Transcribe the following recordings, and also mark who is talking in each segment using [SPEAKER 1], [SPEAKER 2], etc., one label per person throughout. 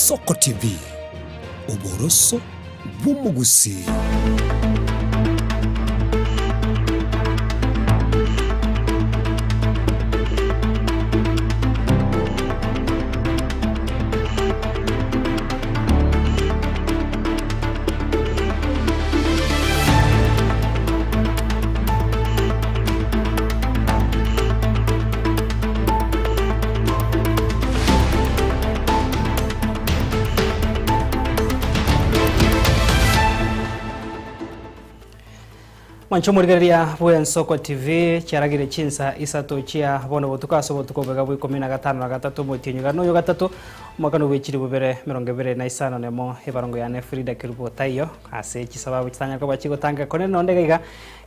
[SPEAKER 1] Ensoko TV, oboroso bw'omogusii.
[SPEAKER 2] Mwanche omorigereria bw'Ensoko TV chiaragire chinsa isato chia bono botuko ase obotuko obwega bwa ikomi na gatano na gatato omotienyi gana oyo gatato omwaka nobwe chilifu bibere emerongo ebere na isano na emo ebarongo yane Frida Kerubo taiyo ase chisababu chitanyare koba chigotangeka korende nonde iga iga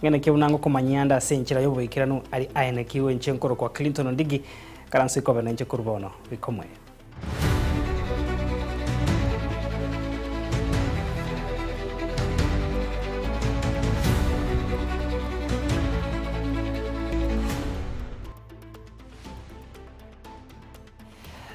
[SPEAKER 2] Ng'ina ki buna ngokomanyia ande ase enchera y'oboikeranu aria aenekigwe inche nkorokwa Clinton Ondigi, karanso ikobe nainche korwa bono goika.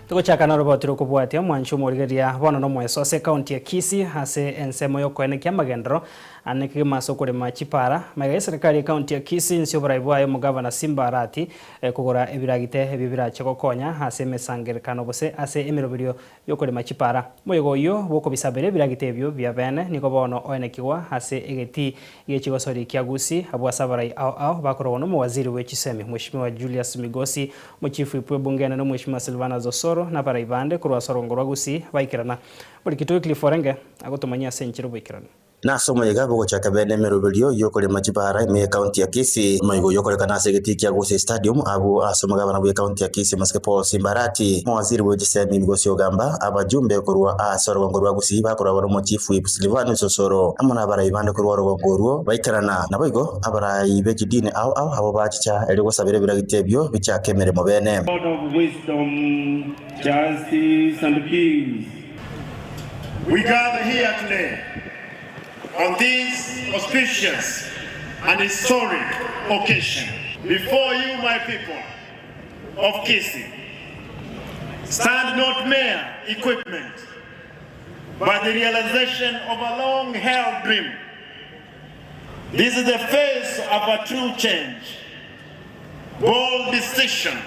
[SPEAKER 2] Togochaka noroboti rokobwatia omwanchi omorigereria bono nomoeso ase ekaunti ya Kisii ase ensemo yokoenekia amagenderero ane kegima ase okorema chipara. Magega y'eserekari y'ekaunti ya Kisii inse oborai bwaye omogavana Simba Arati kogora ebiragite ebio birache gokonya ase emesangerekano gose ase emeroberio yokorema chipara. Omoyega oyio bwokobisabera ebiragite ebio bia bene nigo bono oenekigwa ase egetii gie chigosori kia Gusii abwo ase abarai ao ao bakorogwa nomowaziri bwe chisemi Mweshimiwa Julius Migosi, Omochifu bw'ebunge enene Omweshimiwa Silvanus Osoro na abarai bande korwa ase orongo rwa Gusii baikerana. Omoriki Wycliffe Orenge agotomanyia ase enchera oboikeranu.
[SPEAKER 3] Nase omoyega bw'ogochaka bene emeroberio y'okorema chipara ime y'ecounty ya Kisii, omoyega oyio okorekana ase egetii kia Gusii Stadium abwo ase omogabana bw'ecounty ya Kisii Omosike Paul Simbarati, omowaziri bwe chisemi Migosi Ogamba, abajumbe korwa ase orogongo rwa Gusii bakoragwa n'omochifu Whip Silvanus Osoro amo nabarai bande korwa orogongo orwo baikerana. Naboigo abarai be chidini ao ao abwo bachicha erio gosabera ebiragita ebio bichake emeremo bene.
[SPEAKER 4] God of wisdom, justice and peace.
[SPEAKER 5] We gather here today on this auspicious and historic occasion before you, my people of Kisii, stand not mere equipment, but the realization of a long-held dream. This is the face of a true change, bold decision,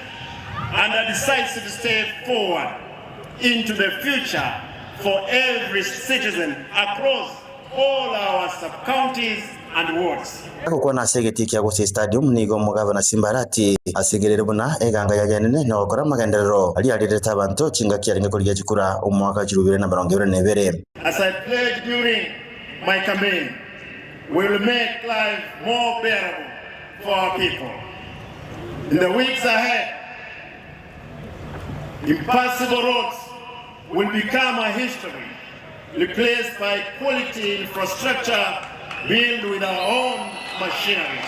[SPEAKER 5] and a decisive step forward into the future for every citizen across all our sub-counties and wards.
[SPEAKER 3] Agokwana ase egetii kia Gusii Stadium nigo omogabana Simbarati asigerire buna eganga yaye enene nogokora amagenderero aria arirete abanto chingaki arenge korigia chikura omwaka 2022.
[SPEAKER 5] As I pledged during my campaign, we will make life more bearable for our people. In the weeks ahead, impassable roads will become a history, replaced by quality infrastructure built with our own machineries.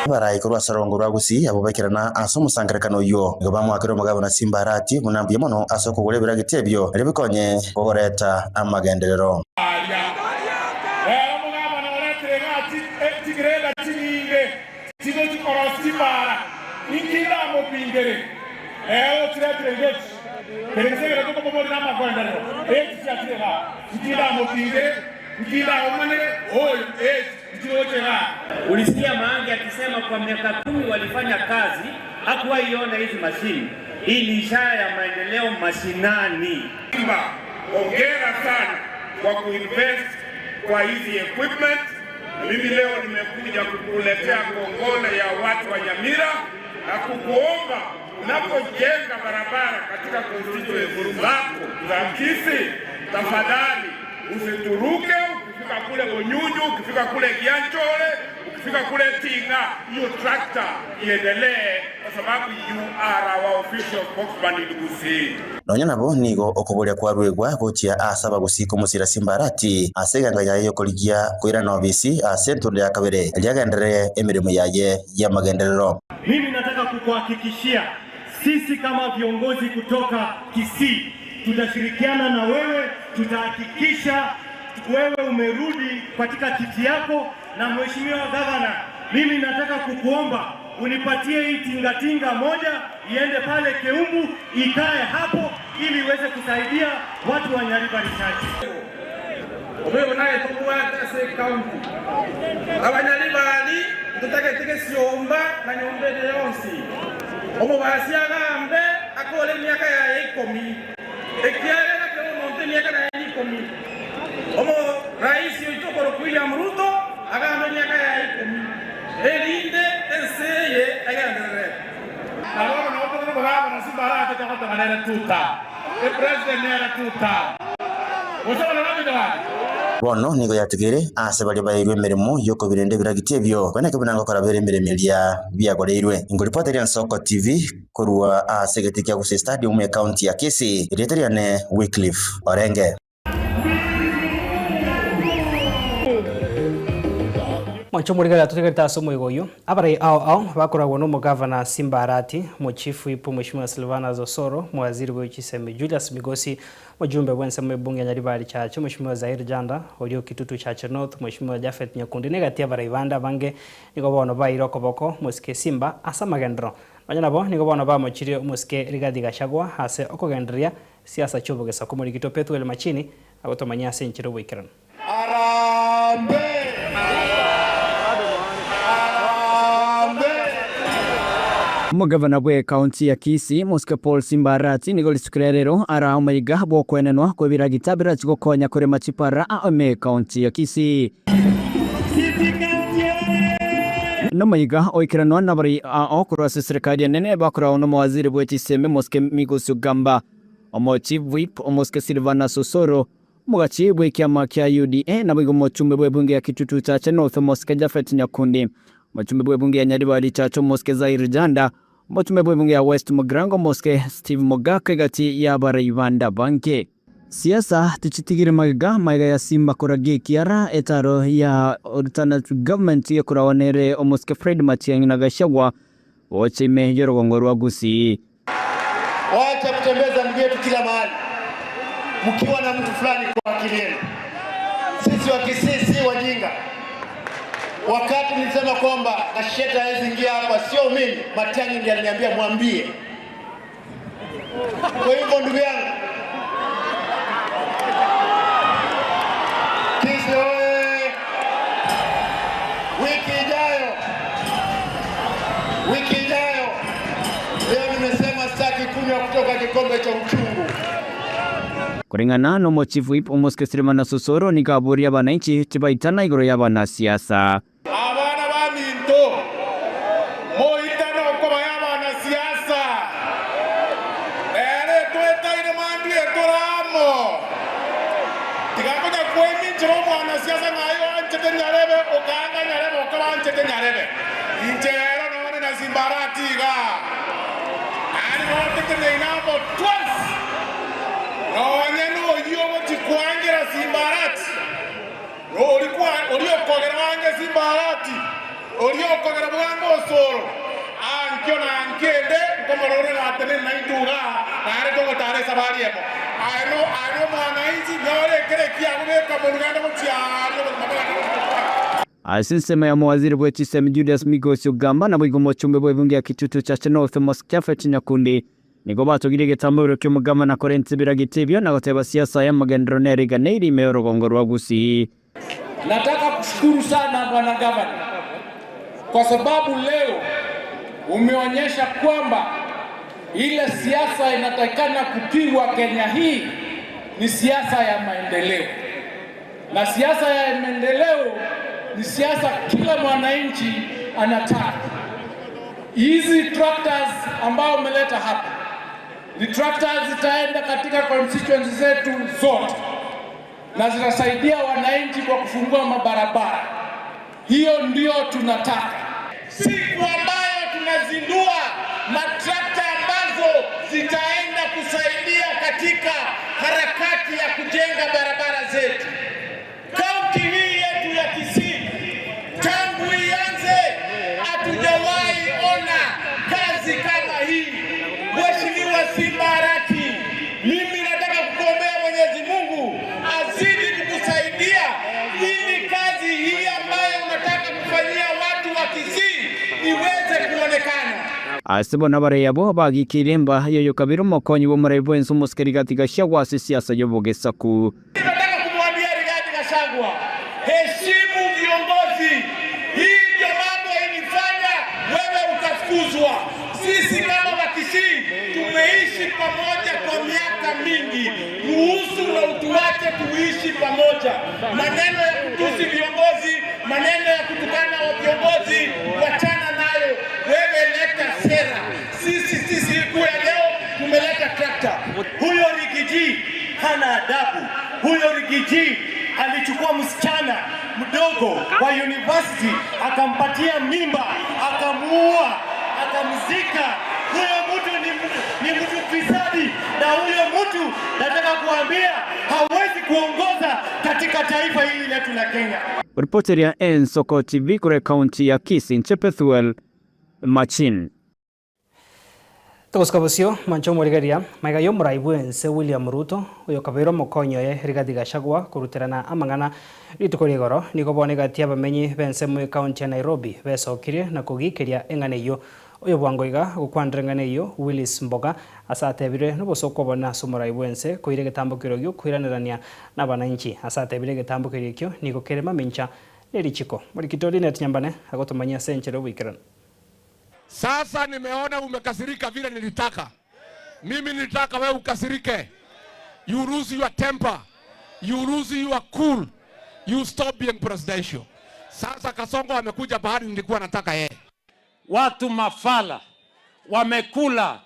[SPEAKER 3] Abarai korwa ase orongo rwa Gusii abwo baikerana ase omosangererekano oyio nigo bamoakire omogabana Simba Arati buna mbuya mono ase okogora ebiragiti ebio erio bikonye kogoreta amagenderero.
[SPEAKER 4] Aria ere omogabana oretire igaa chigreda chinyinge chigochi korosia chimbaara, inki ndamopingere? Ere ochiretire iga echi, kere gese egere tokomoboria namagenderero, echi chiachire igaa, inki ndamopingere? Inki ndaomanere? Oyo, echi nchiroche igaa.
[SPEAKER 6] Ulisikia Maangi akisema kwa miaka kumi walifanya kazi, hakuwahi ona hizi mashini. Hii ni ishara ya maendeleo mashinani.
[SPEAKER 4] Simba, hongera sana kwa kuinvest kwa hizi equipment. Mimi leo nimekuja kukuletea kongole ya watu wa Nyamira na kukuomba unapojenga barabara katika constituency zako za Kisii, tafadhali usituruke. Ukifika kule Bonyunyu, ukifika kule Gianchole, ukifika kule Tinga, hiyo tractor iendelee, kwa sababu you are our official spokesman in Gusii.
[SPEAKER 3] Nonya nabo nigo okoboria kwaruegwa gochia ase abagusii komosira Simbarati ase eganga yaye y'okorigia koirana obisi ase entundo ya kabere, erio agenderere emeremo yaye y'amagenderero.
[SPEAKER 7] Mimi nataka kukuhakikishia sisi kama viongozi kutoka Kisii tutashirikiana na wewe, tutahakikisha wewe umerudi katika kiti yako. Na mheshimiwa gavana, mimi nataka kukuomba unipatie hii tingatinga moja iende pale Keumbu ikae hapo. ili iweze kusaidia watu wa Nyaribari Chache.
[SPEAKER 4] Obobe naye tobwate ase ekaunti abanyaribari ntotagete gesiomba na nyomba ere yonsi omobasi agambe akore emiaka yaye ikomi ekiagera kero omonto emiaka naye ikomi omo raisi oito okorokwa William Ruto agambe emiaka yaye ikomi erinde ense eye egenderere. Na bono nabo tore kogamba na Simba arate togoteba nere tuta epresident nere tuta gose bono nabinto bande.
[SPEAKER 3] Bono nigo yatigaire aase baria baeirwe emeremo y'okobirenda ebiragiti ebio, koeneke buna ngokora bere emeremo eria biagoreirwe. Ingoripota eria Nsoko TV korwa ase egetii kia Gusii Stadium ekaunti ya Kisii, erieta riane Wycliffe Orenge.
[SPEAKER 2] Mwanche omorigereria totigarete ase omoigo oyio, abarai ao ao bakoragwa nomogavana Simba Arati, Omochief Whip Mweshimiwa Silvanus Osoro, Omowaziri bwe chisemi Julius Migosi, Omojumbe bw'ensemo y'ebunge ya Nyaribari Chache Mweshimiwa Zaheer Janda, oria o Kitutu Chache North Mweshimiwa Japhet Nyakundi na egati y'abarai bande abange nigo bono baeire okoboko Mosike Simba ase amagenderero. Nonya nabo nigo bono bamochirie Omosike Rigathi Gachagua ase okogendereria siasa chi'obogesa kw'omorikito Pethuel Machini agotomanyia ase enchera oboikeranu.
[SPEAKER 4] Harambee! Harambee!
[SPEAKER 8] Omogavana bw'ekaunti ya Kisii, Mosike Paul Simba Arati nigo rituko ria rero araa omaiga bw'okoenenwa kw'ebiragita birachi gokonya korema chipara ime ekaunti ya Kisii. Nomaiga oikeranwa nabari ao korwa ase eserekari enene bakoragwa nomowaziri bwe chisemi Mosike Migos Ogamba, Omo Chief Whip Omosike Silvanus Osoro, Omogachi bw'ekiama kia UDA naboigo omochumbe bw'ebunge ya Kitutu Chache North Omosike Japhet Nyakundi, Omochumbe bw'ebunge ya Nyaribari Chache Omosike Zair Janda, Omochumbe bw'ebunge ya West Mugirango Omosike Steve Mogaka egati y'abarai bande abange. Siasa tichitigire magega, magega ya Simba koragia ekiara etaro ya Alternative Government gekoragwa nere Omosike Fred Matiang'i na Gachagua gocha ime y'orogongo rwa Gusii.
[SPEAKER 5] Wacha kutembeza miguu yetu kila mahali mkiwa na mtu fulani kwa akili yenu. Sisi wa Kisii si wajinga. Wakati nilisema kwamba Gachagua hawezi ingia hapa, sio mimi, Matiang'i ndiye aliniambia mwambie. Kwa hivyo ndugu yangu, Kisii oye! Wiki ijayo, wiki ijayo, leo nimesema sitaki kunywa kutoka kikombe cha uchungu.
[SPEAKER 8] Koreng'ana nomochief whip Omosike Silvanus Osoro nigo aboria abananchi tibaitana igoro y'abanasiasa.
[SPEAKER 4] Abana baminto, moitane okobaya abanasiasa, ere etwetaine mambia etore amo. Tiga konya kweminchera omwanasiasa ng'a aye oanchete nyarebe, okaanga nyarebe okaba anchete nyarebe. Inche ero nonye na Simbarati iga, naende noteteneine amo twensi, nonye noyio ogochia koangera Simbarati, oria okogera bwange Simbarati, oria okogera bwange Osoro, ankio na ankio ende nkomorora natenene naintwe igaa, nare togotara esabari emo. Aye no aye nomwananchi, nyora ekero ekiago beka moruganda gochia aaria obogima bwane gochia.
[SPEAKER 8] Ase ensemo ya omowaziri bwe chisemi Julius Migosi Ogamba naboigo omochumbe bw'ebunge ya Kitutu Chache North Mosque Japhet Nyakundi nigo batogirie egetambabero ki'omogamba na korenta ebiragita ebio na goteba siasa y'amagenderero nere iganeiri ime y'orogongo rwa Gusii.
[SPEAKER 4] Nataka kushukuru sana bwana gavana kwa sababu leo umeonyesha kwamba ile siasa inatakikana kupigwa Kenya hii ni siasa ya maendeleo, na siasa ya maendeleo ni siasa kila mwananchi anataka. Hizi tractors ambao umeleta hapa ni tractors zitaenda katika constituency zetu zote na zitasaidia wananchi kwa kufungua mabarabara. Hiyo ndio tunataka. Siku ambayo tunazindua matrakta ambazo zitaenda kusaidia katika harakati ya kujenga barabara zetu. Kaunti hii yetu ya Kisii tangu ianze hatujawahi ona kazi kama hii. Mheshimiwa Simba Arati, mimi nataka kukuombea Mwenyezi Mungu azidi kukusaidia ili kazi hii ambayo unataka kufanyia watu wa Kisii iweze kuonekana.
[SPEAKER 8] Ase bono abarai abwo bagikeire emba y'oyokabere omokonyi bw'omorai bw'ense omosike Rigathi Gachagua ase esiasa y'obogesaku.
[SPEAKER 9] Nataka kumwambia Rigathi Gachagua, heshimu viongozi. Hii ndio mambo ilifanya wewe ukafukuzwa. Sisi kama Wakisii tumeishi pamoja kwa miaka mingi, ruhusu na utuache tuishi pamoja. Maneno ya kutusi viongozi, maneno ya kutukana wa viongozi, wachana nayo. Wewe leta sera. Sisi sisi siku ya leo tumeleta trakta.
[SPEAKER 7] Huyo Riggy G hana adabu. Huyo Riggy G alichukua msichana mdogo wa university akampatia mimba, akamuua, akamzika. Huyo mtu ni mtu fisadi, na huyo mtu nataka kuambia hawezi kuongoza katika taifa hili letu la Kenya.
[SPEAKER 8] Reporter Ensoko TV kure county ya Kisii Nchepethuel Machin.
[SPEAKER 2] Togosika bosio mwancho omorigereria maiga ya omorai bwense William Ruto oyo okabeire omokonyi oye Rigathi Gachagua koruterana amang'ana rituko ria igoro nigo bono egati abamenyi b'ensemo ekaunti ya Nairobi besokirie na kogikeria eng'ana eyio oyo bwango iga gokwanera eng'ana eyio Willis Mboga ase atebire nobosooku obonene ase omorai bwense koira egetambo kerogio koiranerania na abananchi ase atebire egetambo keria ekio nigo kere mamincha ne richiko. Morikito Linet Nyambane agotomanyia ase enchera y'oboikeranu.
[SPEAKER 4] Sasa nimeona umekasirika vile nilitaka. Mimi nilitaka wewe ukasirike. You lose your temper. You lose your cool. You stop being presidential. Sasa Kasongo amekuja pahali nilikuwa nataka yeye.
[SPEAKER 6] Watu mafala wamekula,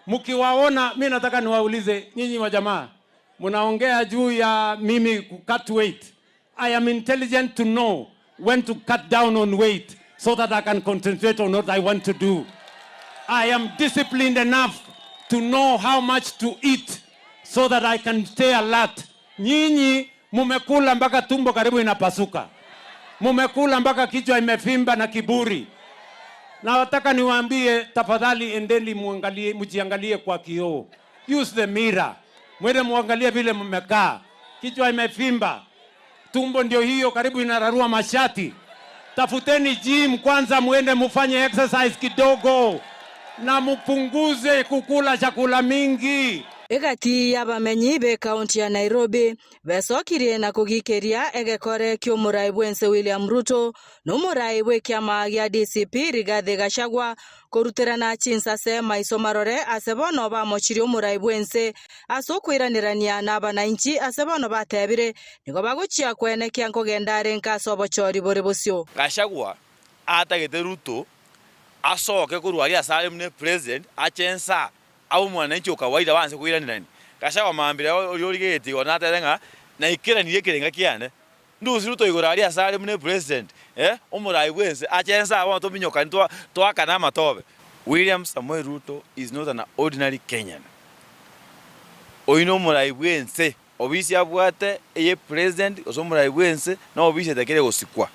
[SPEAKER 6] mkiwaona, mi nataka niwaulize nyinyi wa jamaa, mnaongea juu ya mimi ku cut weight. I am intelligent to know when to cut down on weight so that I can concentrate on what I want to do. I am disciplined enough to know how much to eat so that I can stay alert. Nyinyi mumekula mpaka tumbo karibu inapasuka, mumekula mpaka kichwa imefimba na kiburi. Na nataka niwaambie, tafadhali endeni muangalie, mjiangalie kwa kioo. Use the mirror. Mwende muangalie vile mmekaa. Kichwa imefimba, tumbo ndio hiyo karibu inararua mashati. Tafuteni gym kwanza, muende mufanye exercise kidogo na mupunguze kukula chakula mingi.
[SPEAKER 10] Egati y'abamenyi be kaunti ya Nairobi becokirie na kugikeria egekore kia bwense William Ruto na omorai bw'ekiama gia DCP Rigathi Gachagua koruterana chinsase maiso marore ase bono bamochirie omorai bwense ase okoiranerania na abananchi ase bono batebire nigo bagochia kwenekia nkogenda are nka ase obochori bore bosio.
[SPEAKER 11] Gachagua atagete Ruto asoke korwa aria ase are muna president ache nsa abe mwananchi o kawaida banse koiranerania. Gachagua mambia oria origetie igo natebe ng'a naikeranirie ekerenga kiane ndusi Ruto igoro aria ase are muna president omorai bwense ache nsa bono tominyokani toakane amatobe. William Samoei Ruto is not an ordinary Kenyan. Oyio na omorai bwense obisi abwate eye president gose omorai bwense na obisi etakire gosikwa.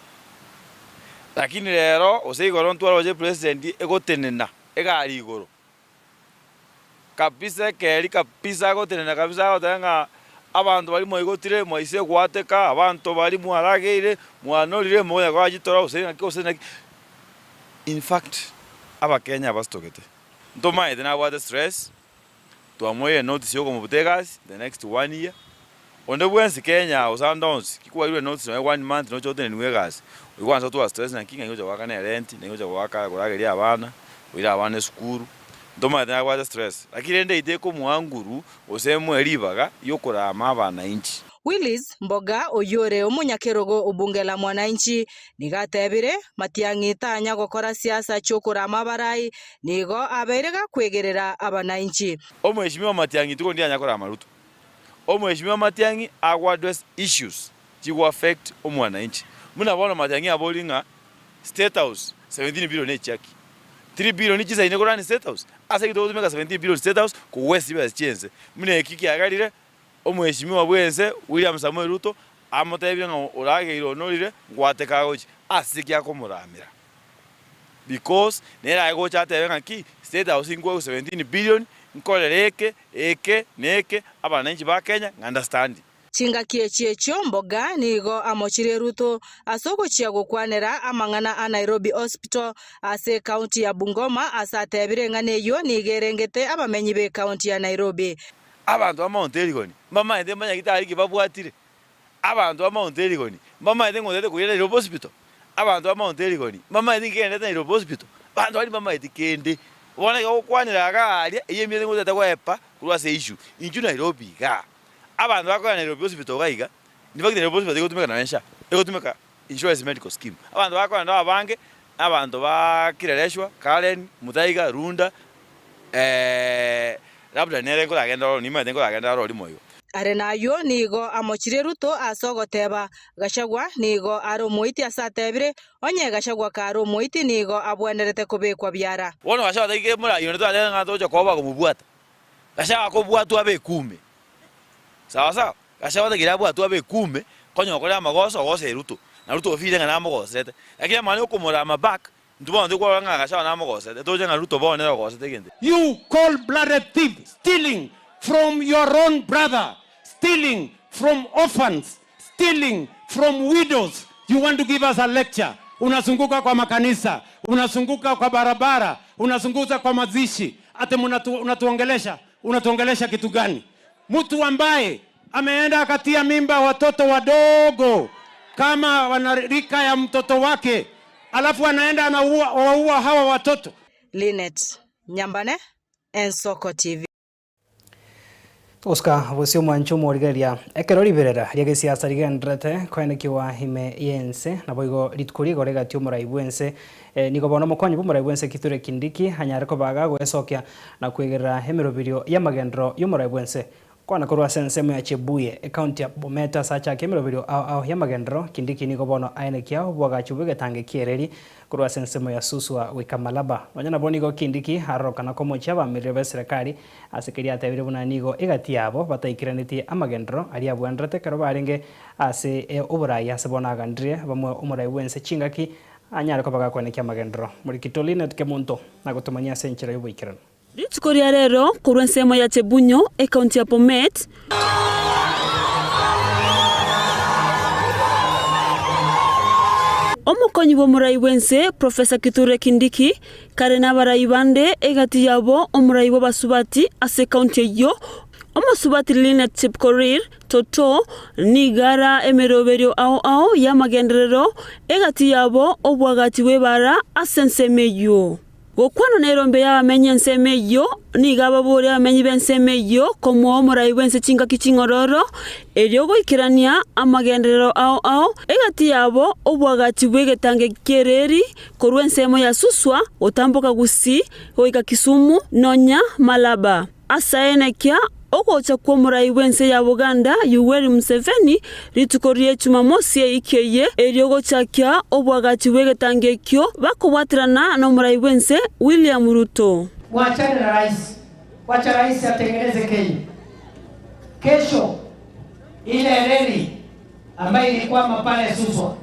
[SPEAKER 11] Lakini rero gose igoro ntwaroche president egotenena egari igoro kabisa ekeri kabisa agotenena kabisa agoteba ng'a abanto baria mwaigotire mwaise goateka abanto baria mwarageire mwanorire mogonya korachitora gose naki gose naki. In fact abakenya abasitogete ntomaete nabwate stress twamoeire notice ya okomobuta egasi the next one year. Onde bwensi Kenya gose ande onsi ki kwairwe notice nonye one month noche oteneniwe egasi oigwansa otware stress naki ng'ai ngocha goakana erent naki ngocha goaka korageria abana koira abana esukuru ntomaete nabwate stress. Lakini rende ite ekomoa nguru gose emoe ribaga riokorama abananchi.
[SPEAKER 10] Willis Mboga oyio ore omonyakerogo obunge la Mwananchi nigo atebire Matiang'i tanya gokora siasa chiokorama abarai nigo abeire gakwegerera abananchi.
[SPEAKER 11] Omweshimiwa Matiang'i tigo ndianya korama Ruto. Omweshimiwa Matiang'i ago address issues chigo affect omwananchi. Buna bono Matiang'i abori ng'a State House 17 billion echiaki. 3 billion chisaine korani State House. Ase ekio togotumeka 17 billion State House kogwesa chibesa chiense. Buna eki kiagarire omweshimiwa bwense William Samoei Ruto amotebire ng'a orageire onorire ngwateka agochia ase ki akomoramera. Because nere aye gocha atebe ng'a ki State House nkoegwe 17 billion nkorere eke eke na eke abananchi ba Kenya ng'a understand.
[SPEAKER 10] Chingaki echi echio Mboga nigo amochirie Ruto ase ogochia gokwanera amang'ana a Nairobi Hospital ase ekaunti ya Bungoma ase atebire eng'ana eyio nigo erengete abamenyi b'ekaunti ya Nairobi.
[SPEAKER 11] Abanto ba Mount Elgon mbamaete mbanyagitari ki babwatire. Abanto ba Mount Elgon mbamaete ng'a otagete koira Nairobi Hospital. Abanto ba Mount Elgon mbamaete nki kegenderete Nairobi Hospital. Abanto baria mbamaeti kende. Bono iga gokwanera iga aria, eyio emiete ng'a otagete goepa korwa ase issue. Inchuo Nairobi igaa. Abanto bakogenda Nairobi Hospital iga iga, in fact Nairobi Hospital tegotumeka nonya SHA, egotumeka Insurance Medical Scheme. Abanto bakogenda abange, na abanto ba Kileleshwa, Karen, Muthaiga, Runda, labda nere nkoragende ororo, nimanyete nkoragende aroro rimo igo.
[SPEAKER 10] Are nayio nigo amochirie Ruto ase ogoteba, Gachagua nigo are omoiti ase atebire, Onye Gachagua kare omoiti nigo abwenerete kobekwa biara.
[SPEAKER 11] Bono Gachagua taikire morai onde twatebe ng'a toche koba komobwata. Gachagua akobwatwa abe ekume. Sawa sawa? Gachagua taikire abwatwe abe ekume, konya okore amagoso ogosere Ruto. Na Ruto ofire ng'a namogosete. Lakini amang'ana ya okomorama back, intwe bono tokorora ng'a Gachagua namogosete, toche ng'a Ruto bono nere ogosete egento eke.
[SPEAKER 6] You cold blooded thief stealing from your own brother, stealing from orphans, stealing from widows, you want to give us a lecture? Unazunguka kwa makanisa, unazunguka kwa barabara, unazunguka kwa mazishi, ati unatuongelesha, unatuongelesha kitu gani? Mtu ambaye ameenda akatia mimba watoto wadogo kama wanarika ya mtoto wake, alafu anaenda anaua waua hawa watoto.
[SPEAKER 10] Linet Nyambane, Ensoko TV.
[SPEAKER 2] Togosika bosio omwancho omorigereria ekero riberera ria gesiasa rigendererete koenekiwa ime y'ense, naboigo rituko rigoro egati omorai bw'ense nigo bono omokonyi bw'omorai bw'ense Kithure Kindiki anyare kobaga goesokia na kwegerera emeroberio y'amagenderero y'omorai bw'ense. Kwana korwa ase ensemo ya Chebuye, ekaunti ya Bomet ase achake emeroberio ao ao y'amagenderero, Kindiki nigo bono aenekia oboagachi bw'egetange ki'ereri korwa ase ensemo ya Suswa goika Malaba. Nonya nabo nigo Kindiki arorokana komochia abamereri b'eserekari ase keria atebire buna nigo egati yabo bataikeranetie amagenderero aria abwenerete ekero barenge ase oborai ase bono agandirie bamwe omorai bw'ense chingaki anyare koba gakoenekia amagenderero. Morikito Linet Kemunto nagotomanyia ase enchera y'oboikeranu.
[SPEAKER 12] Rituko ria rero korwa ensemo ya Chebunyo, ekaunti ya Bomet, Omokonyi bw'omorai bw'ense, Professor Kithure Kindiki, kare nabarai bande egati yabo omorai bw'abasubati ase ekaunti eyio, Omosubati Linet Chepkorir Toto, nigo ara emeroberio ao ao y'amagenderero egati yabo obwagachi bw'ebara ase ensemo eyio. Gokwana nerombe y'abamenyi ensemo eyio, nigo ababoria abamenyi b'ensemo eyio komoa omorai bw'ense chingaki ching'ororo, erio goikerania amagenderero ao ao egati yabo obwagachi bw'egetange ki'ereeri korwa ensemo ya Suswa gotamboka Gusii goika Kisumu nonya Malaba. Ase aenekia ogocha kw'omorai bw'ense ya Buganda Yoweri Museveni rituko rie Jumamosi eiki eye erio gochakia oboagachi bw'egetangi ekio bakobwaterana n'omorai bw'ense William Ruto.
[SPEAKER 13] Mwachane na rais, wacha rais atengeneze Kenya. Kesho ile reli ambayo ilikwama pale Suswa,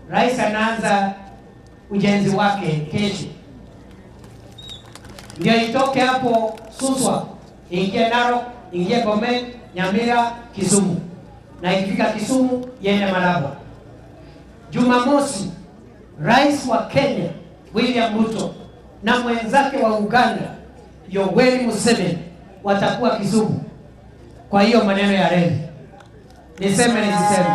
[SPEAKER 13] rais anaanza ujenzi wake kesho, ndio itoke hapo Suswa ingie Narok, ingie Bomet, Nyamira, Kisumu, na ikifika Kisumu iende Malaba. Jumamosi, rais wa Kenya William Ruto na mwenzake wa Uganda Yoweri Museveni watakuwa Kisumu. Kwa hiyo maneno ya reli niseme nisiseme?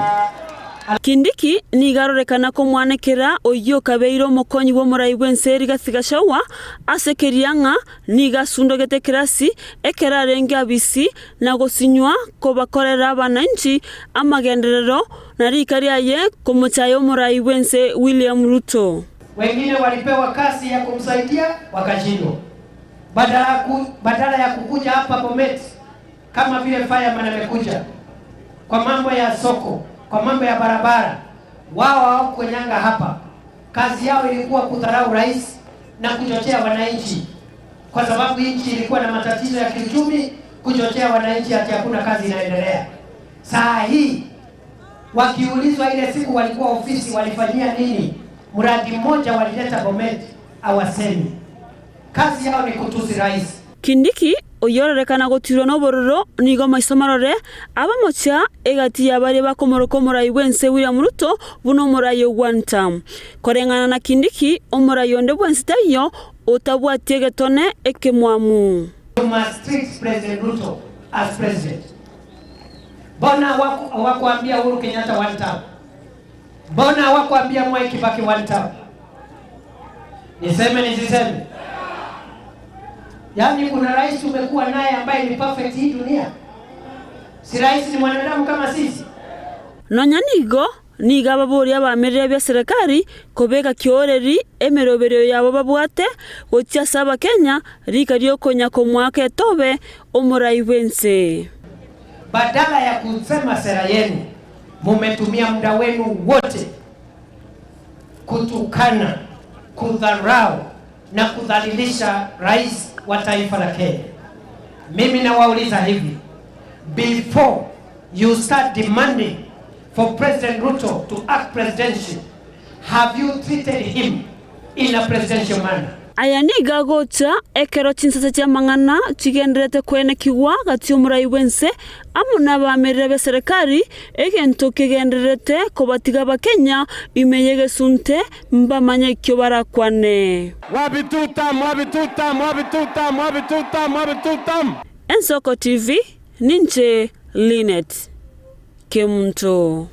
[SPEAKER 12] Kindiki nigo arorekana komwanekera oyio okabeire omokonyi bw'omorai bw'ense Rigathi Gachagua ase keria ng'a nigo asundogete ekerasi ekero arenge abisi na gosinywa kobakorera abananchi amagenderero na rika riaye komochaya omorai bw'ense William Ruto.
[SPEAKER 13] Wengine walipewa kazi ya kumsaidia wakashindwa. Badala ya kukuja hapa Bomet kama vile fireman amekuja kwa mambo ya soko, kwa mambo ya barabara, wao hawakunyanga hapa. Kazi yao ilikuwa kudharau rais na kuchochea wananchi, kwa sababu nchi ilikuwa na matatizo ya kiuchumi, kuchochea wananchi ati hakuna kazi inaendelea. Saa hii wakiulizwa ile siku walikuwa ofisi walifanyia nini, mradi mmoja walileta Bomet, hawasemi. Kazi yao ni kutusi rais.
[SPEAKER 12] Kindiki oyorerekana gotiirwa nobororo nigo maiso marore abamochia egati ya baria bakomoroka omorai bw'ense William Ruto buna omorai o Guantam. Koreng'ana na Kindiki, omorai onde bwensi taiyo otabwati egetone ekemwamu.
[SPEAKER 13] You must treat President Ruto as president. Mbona hawakuambia Uhuru Kenyatta one term? Mbona hawakuambia Mwai Kibaki one term? Niseme nisiseme? Yaani kuna rais umekuwa naye ambaye ni perfect hii dunia? Si rais ni mwanadamu kama sisi?
[SPEAKER 12] Nonya nigo, nigo ababoria abamerire b'eserekari kobeka kioreri emeroberio yabo babwate gochia ase Abakenya rika riokonya komoaka etobe omorai bw'ense.
[SPEAKER 13] Badala ya kusema sera yenu, mumetumia muda wenu wote kutukana, kudharau na kudhalilisha rais wa taifa la Kenya. Mimi nawauliza hivi, before you start demanding for President Ruto to act presidential, have you treated him in a presidential manner?
[SPEAKER 12] Aya nigo agocha ekero chinsase chi'amang'ana chigendererete koenekigwa gati y'omorai bw'ense amo nabaamerere b'eserekari, egento kegendererete kobatiga Abakenya ime y'egesunte mbamanye ekio barakwane.
[SPEAKER 6] Wapi tutam, wapi tutam, wapi tutam, wapi tutam, wapi tutam.
[SPEAKER 12] Ensoko TV, ninche Linet Kemunto.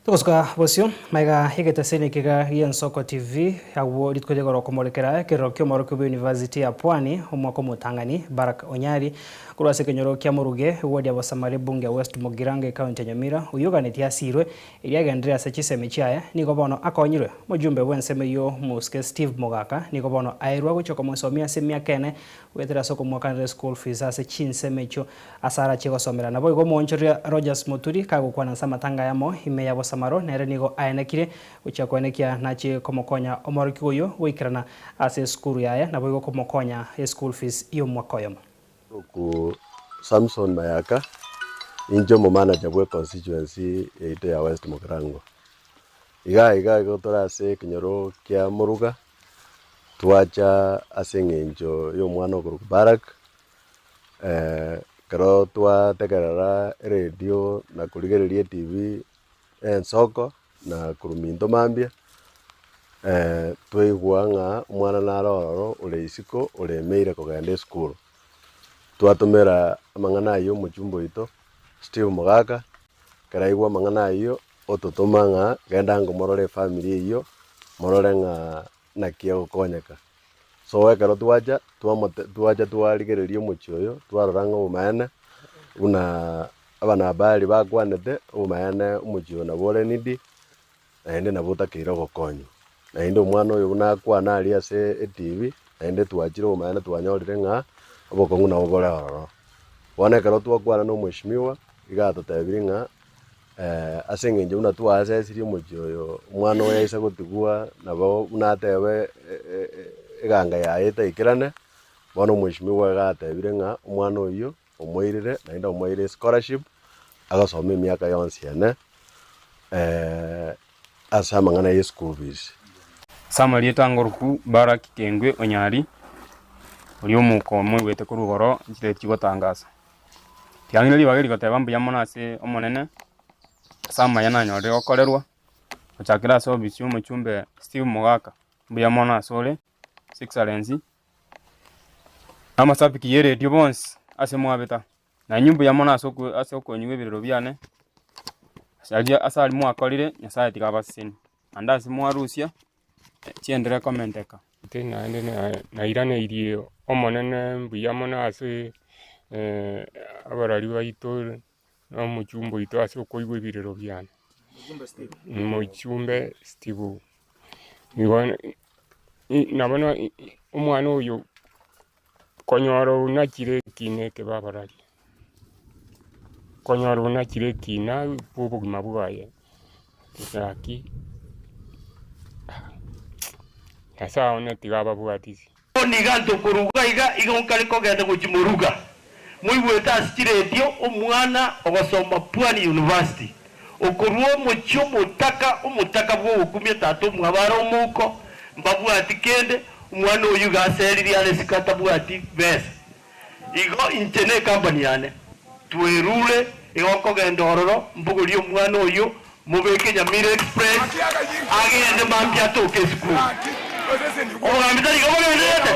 [SPEAKER 2] Togosuka bosio maiga egeteseni ekiga gi'Ensoko TV agwo rituko ria igoro okomorekera ekerero ki'omorokio bwe University ya Pwani omwaka omotang'ani Barak Onyari korwa ase ekenyoro kia Moruge eward ya Bosamari ebunge ya West Mugirango ecounty ya Nyamira oyio oganetie asirwe erio agenderere ase chisemi chiaye nigo bono akonyirwe omojumbe bw'ensemo eyio Mosike Steve Mogaka nigo bono aerwa gochia komosomia ase emiaka ene goetera ase okomoakanera eschool fees ase chinsemo echio Ase arachie gosomera. Naboigo omoonchoreria Rogers Muturi kagokwana ase amatanga ayamo ime ya Bosamaro, nere nigo aenekire gochia koenekia nachie komokonya omorokigwa oyio goikerana ase esukuru yaye naboigo komokonya eschool fees y'omwaka oyomo.
[SPEAKER 14] Oku Samson Mayaka, inche omomanager bwe constituency yaito ya West Mugirango. Iga iga igo tore ase ekenyoro kia Moruga, twacha ase eng'encho ya omwana okorokwa Barak, Ekero twategerera eredio na korigereria etv ensoko na korwa minto mambia, twaigwa ng'a omwana nare ororo ore isiko oremeire kogenda esukuru. Twatomera amang'ana aywo omochumba oito Steve Mogaka, ekero aigwa amang'ana aywo, ototoma ng'a genda ango morore efamiri eywo, morore ng'a naki egokonyeka. So ekero twacha, twamote twacha twarigereria omochie oyo, twarora ng'a obomaene, buna abanahabari bakwanete, obomaene omochie oyo nabo ore needy, naende nabo otakeire ogokonywa. Naende omwana oyo buna akwana aria ase etv, naende twachire obomaene twanyorire ng'a obokong'u nabo bore ororo. Bono ekero twakwana na omweshimiwa, iga atotebirie ng'a. Ase engencho buna twaasesirie omochie oyo, omwana oye aise gotigwa, nabo buna atebe eganga yaye etaikerane, bono omweshimiwa iga atebire ng'a omwana oyio omoirire naende omoeire escholarship, agosoma emiaka yonsi ene ase amang'ana ya eschool fees.
[SPEAKER 15] Ase amarieta ngoruku Baraki Kengwe Onyari, oria omouko omoigwete korwa igoro nchire chigotangasa. Riang'ina ribaga eri goteba mbuya mono ase Omonene, ase amaya nanyorire gokorerwa, gochakera ase ofisi ya omochumbe Steve Mogaka, mbuya mono asore, His Excellency, na amashabiki ya eredio bonsi ase mwabeta, na inwe mbuya mono ase oko ase okonyigwa ebirero biane, ase aria ase aria mwakorire, Nyasaye tiga abasesenie, naende ase mwarusia, chienderere komenteka.
[SPEAKER 16] Naende nairaneirie Omonene mbuya mono ase abarwari baito na omochumba oito ase okoigwa ebirero biane. Omochumbe Steve, nigo nabo omwana oyo konyora onachire ekina eke babarari, konyora onachire ekina bwa obogima bwaye, gaki Nyasae one tiga ababwatisi.
[SPEAKER 17] Bono iga ntokoruga iga, igo nkare kogenda gochia moruga. Moigwete ase chiretio omwana ogosoma Pwani University, okorua omochie omotaka, omotaka bw'ogokumia tata omwabo are omouko, mbabwati kende. Omwana oyio iga aseririe are isiko atabwati besa. Igo inche ne ecompany yane twerure igo nkogenda ororo mbogorie omwana oyio mobeke Nyamira Express agende mambia atoke esukuru. Obogambi tari iga bogendererete?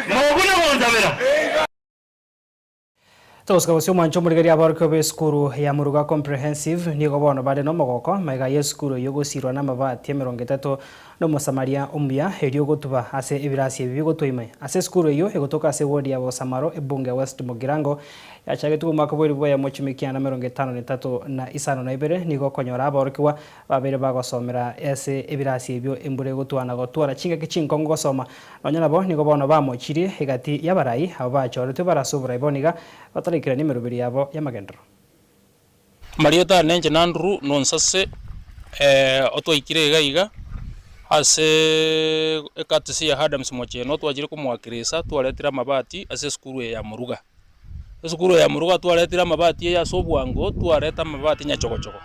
[SPEAKER 17] Mokuna gonsabera?
[SPEAKER 2] Togosika gose omwancho omorigereria aborokigwa b'esukuru ya Muruga Comprehensive nigo bono bare nomogoko magega y'esukuru eyio gosirwa namabati 30 nomosamaria omuya erio gotuba ase ebirasi ebi bigotwa ime ase esukuru eyio egotoka ase ewodi ya Bosamaro ebunge ya West Mugirango yachagetwe omwaka bw'elifu eyemo chimi kianda 53 na isano na ibere nigo okonyora aborokigwa Babeire bagosomera ase ebirasi ebio embura egotwa na gotwara chingaki chinkong'u gosoma. Nonya nabo, nigo bono bamochirie egati y'abarai abwo bachoretwe bare ase oborai bono iga bataraikerania emeroberi yabo y'amagenderero.
[SPEAKER 18] Amarieta ane inche n'Andrew nonsase, otwaikire iga iga ase ecourtesy ya Adams Mocheno twachire komoakirisa twaretire amabati ase esukuru eye ya Moruga. Esukuru eye ya Moruga twaretire amabati eye ase obwango twareta amabati nyachogochogo.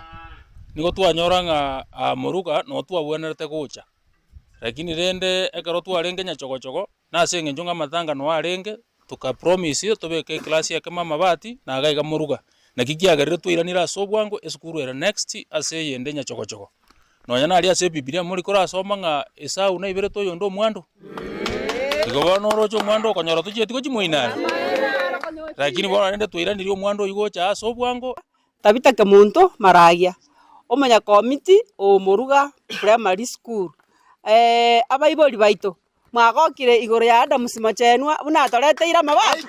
[SPEAKER 18] Nigo twanyora ng'a aa Moruga noo twabwenerete gocha, lakini rende ekero twarenge nyachogochogo, na ase eng'encho ng'a amatanga noo arenge, toka promise tobeke eclass ekemo amabati na iga iga Moruga. Naki kiagerire twairanire ase obwango esukuru ere next ase eyende nyachogochogo. Nonya naria ase Ebibilia mori korasoma ng'a Esau naiberete oyonde omwando? Igo bono oroche omwando okonyora tochieti gochia moino are? Lakini bono rende twairanirie omwando oyio gocha ase obwango.
[SPEAKER 19] Tabitha Kemunto Maragia, omonyakomiti o Moruga Primary School. Abaibori baito, mwagokire igoro ya Adams Mochenwa buna atoreteire amabati?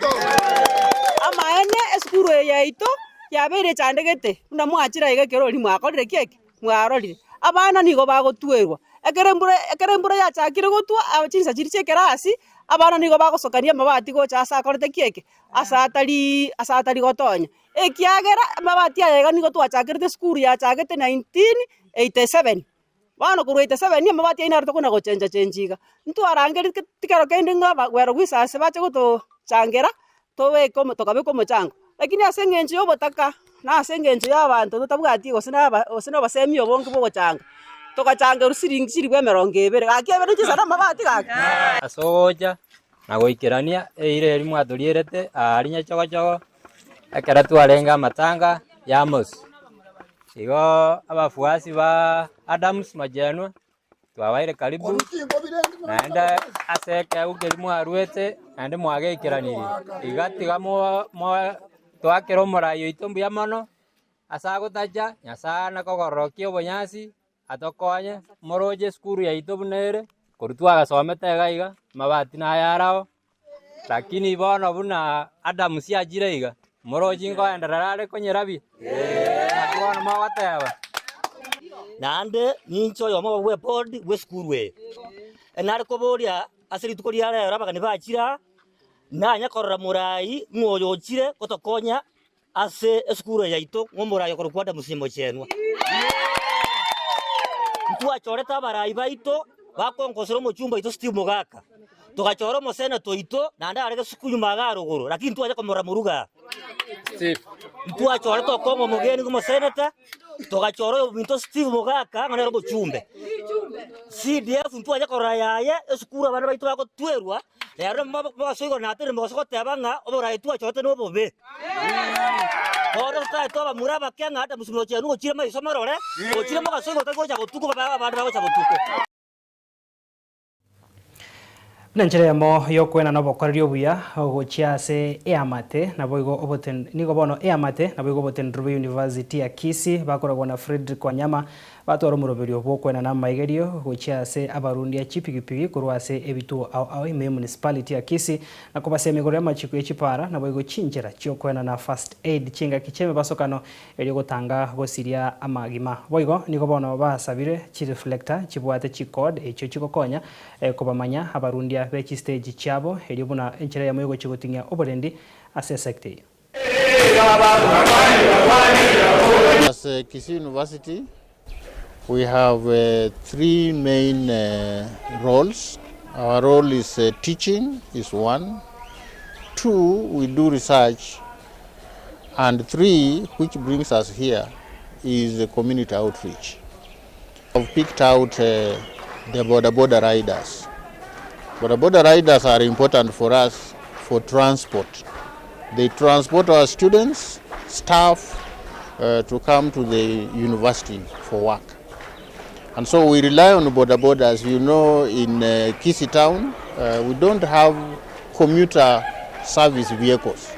[SPEAKER 19] Amaene esukuru eye yaito yabeire echandegete buna mwachire iga ekero oria mwakorire ki eke? Mwarorire. Abana nigo bagotwerwa, ekero embura ekero embura yachakire gotwa chinsa chiria chia ekerasi, abana nigo bagosokania amabati gocha ase akorete ki eke? Ase atariii ase atari gotonya. Ekiagera amabati aya iga nigo twachakerete esukuru yachagete 1987, bono korwa 87 amabati aywo naro tokona gochenja chenji iga. Ntwarangerie kero kende ng'a abagwero bwa esase bache gotochangera, tobeke omo tokabeka omochango. Lakini ase eng'encho ya obotaka, na ase eng'encho ya abanto totabwati gose na aba gose na obosemi obonge bwa ogochanga, togachangerwa siringi chilifu emerongo ebere, gaki ebere chisare amabati gaki.
[SPEAKER 20] Ase ogocha na goikerania eira eria mwatorierete aaria nyachogochogo, ekero twarenge amatanga y'Amos. Igo abafuasi ba Adams Majenwa twabaire karibu, naende ase ekeegwa keria mwaruete naende mwageikeranirie. Iga tiga mo mo toakere omorai oito mbuya mono, ase agotacha, Nyasaye nakogororokia obonyansi. Atokonye, moroche esukuru yaito buna ere, korwa twagasomete iga iga, amabati naye arao, lakini bono buna Adamu siachire iga, moroche nkoenderera are konyerabia? Naki bono mogoteba.
[SPEAKER 21] Naende ninche oyomo bw'ebodi bw'esukuru eye. Nare koboria ase rituko ria rero abageni bachire aa, nanye korora morai ng'a oyo ochire gotokonya Ase esukuru eye yaito ng'omorai okorokwa Adamu Simochenwa. Ntwachorete abarai baito bakonkosera omochumba oito Steve Mogaka. Togachora omoseneta oito naende are gesuku nyuma iga arogoro lakini ntwacha komorora moruga aa. Ntwachorete okong'a omogeni ng'omoseneta, togachora oyominto Steve Mogaka ng'a nere omochumbe. CDF ntwacha korora yaye esukuru abana baito bagotwerwa. Rero mogasoa igoro naterire mogasoa goteba ng'a oboraai twachorete nobobe. Bono totari twabamura abake ng'a Adamu simochenu gochire maiso marore, gochire mogaso igoro tari gocha botuko babe abande bagocha botuko.
[SPEAKER 2] Buna enchera eyemo y'okoenana obokoreri obuya gochia ase eamate, naboigo oboten nigo bono eamate naboigo oboteneneri bwe University ya Kisii bakoragwa na Fredrick Wanyama Batware omoroberio bw'okoenana amaigerio gochia ase abarundia chipigipigi korwa ase ebituo ao ao ime y'emunicipality ya Kisii na kobasemia igoro y'amachiko ye chipara naboigo chinchera chi'okoenana first aid chingaki chi'emebasokano erio gotanga gosiria amagima. Boigo nigo bono basabire chireflector chibwate chicode echio chigokonya kobamanya abarundia be chistage chiabo erio buna enchera eyemo yogochia goting'ia oborendi ase esecta eyio.
[SPEAKER 22] As Kisii University we have three main roles. Our role is teaching is one, two we do research and three which brings us here is community outreach. I've picked out the boda boda riders Boda boda riders are important for us for transport. They transport our students, staff to come to the university for work. And so we rely on boda boda. As you know, in Kisii town, we don't have commuter service vehicles.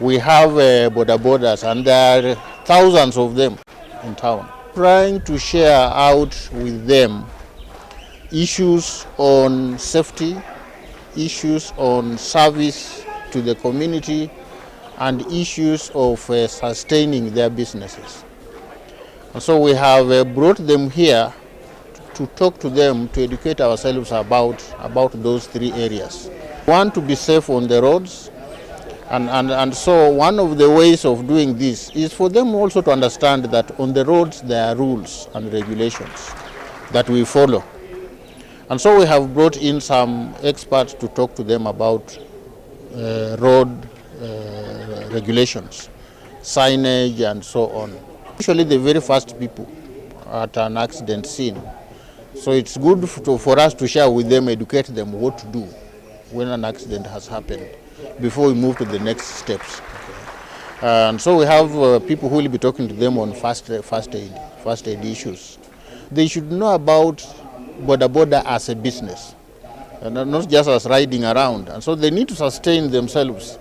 [SPEAKER 22] We have boda bodas, and there are thousands of them in town. Trying to share out with them issues on safety, issues on service to the community, and issues of sustaining their businesses. And so we have brought them here to talk to them, to educate ourselves about those three areas. We want to be safe on the roads, and so one of the ways of doing this is for them also to understand that on the roads there are rules and regulations that we follow. And so we have brought in some experts to talk to them about road regulations, signage and so on. Usually the very first people at an accident scene. So it's good for us to share with them, educate them what to do when an accident has happened before we move to the next steps. And so we have people who will be talking to them on first aid issues. They should know about boda boda as a business, and not just as riding around. And so they need to sustain themselves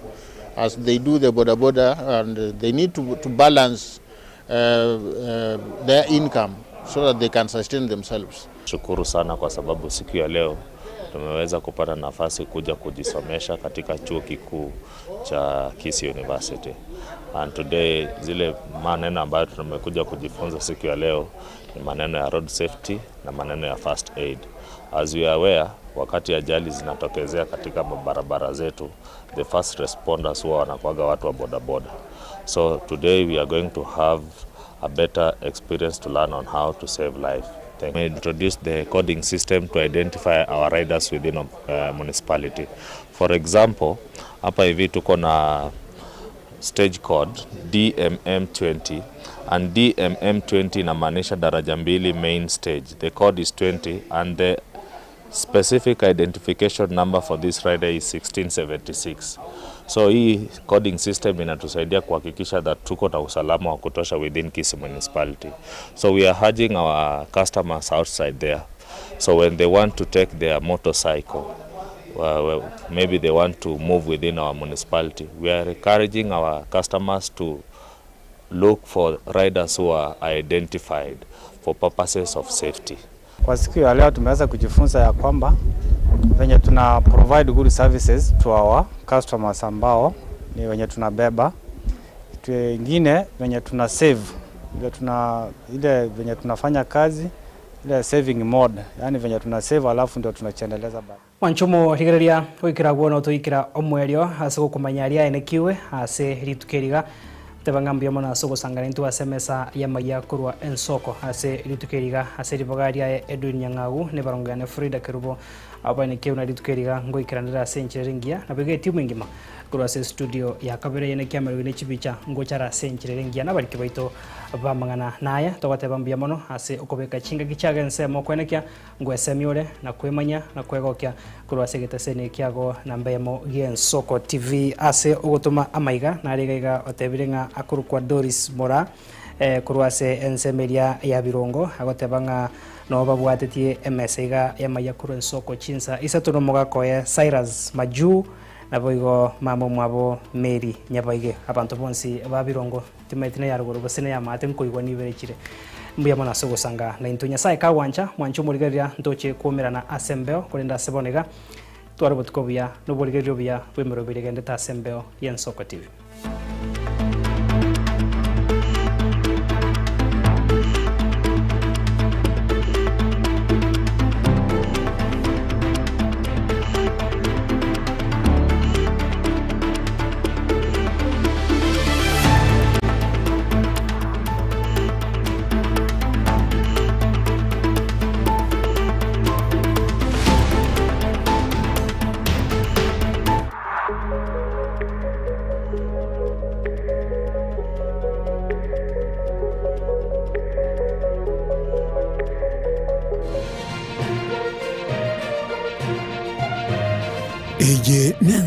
[SPEAKER 22] as they do the boda boda, and they need to balance their income so that they can sustain themselves.
[SPEAKER 1] Shukuru sana kwa sababu siku ya leo tumeweza kupata nafasi kuja kujisomesha katika chuo kikuu cha Kisii University. And today zile maneno ambayo tumekuja kujifunza siku ya leo ni maneno ya road safety na maneno ya first aid. As we are aware, wakati ajali zinatokezea katika barabara zetu, the first responders huwa wanakuwaga watu wa bodaboda. So today we are going to have a better experience to learn on how to save life. Thank you. We introduced the coding system to identify our riders within a municipality. For example, hapa hivi tuko na stage code DMM20, and DMM20 inamaanisha daraja mbili main stage. The code is 20 and the specific identification number for this rider is 1676. So hii coding system inatusaidia kuhakikisha that tuko na usalama wa kutosha within Kisii municipality. So we are urging our customers outside there. So when they want to take their motorcycle, well, maybe they want to move within our municipality, we are encouraging our customers to look for riders who are identified for purposes of safety.
[SPEAKER 3] Kwa siku ya leo tumeweza kujifunza ya kwamba venye tuna provide good services to our customers ambao ni wenye tunabeba. Kitu ingine venye tuna save, ile tuna ile venye tunafanya kazi ile saving mode, yani venye tuna save alafu ndio tunachiendeleza baada.
[SPEAKER 2] Wanchumo rigereria gwikira guo no tuikira omwerio ase gukumanya aria enekiwe ase rituko teba ng'ambi mono ase ogosangana intwe ase emesa ya maya korwa ensoko ase rituko eriga ase riboga ria Edwin Nyang'au ne barongane Frida Kerubo abanekiwe na rituko eriga ngoikiranera ase enchera engiya nabo iga etimu engima korwa ase studio ya kabere yene kiamerwe ne chibicha ngochara ase enchera engiya na bariki baito bamang'ana naye togateba mbuya mono ase okobeka chingaki chiaga ensemo okwenekia ngwesemiore na kwemanya na kwegokia korwa ase egeteseni kiago namba emo gia Ensoko TV ase ogotoma amaiga nariga iga otebire ng'a akorokwa Doris Mora korwa ase ensemo eria ya Birongo agoteba ng'a no babwatetie emesa iga ya maiya korwa Ensoko chinsa isato na omogakoe Cyrus Maju nabo igo mama mwabo Mary Nyabaige abanto bonsi ba Birongo timaete na yaruguru gose na yamate nkoigwa niberechire mbuya mono ase ogosanga na intwe Nyasaye kagwancha mwanche omorigereria ntoche kuomerana ase embeo korenda ase bono iga tware botuko buya na oborigereria obuya bwa emeroberi egendete ase embeo ya Ensoko TV.
[SPEAKER 5] Eye ne.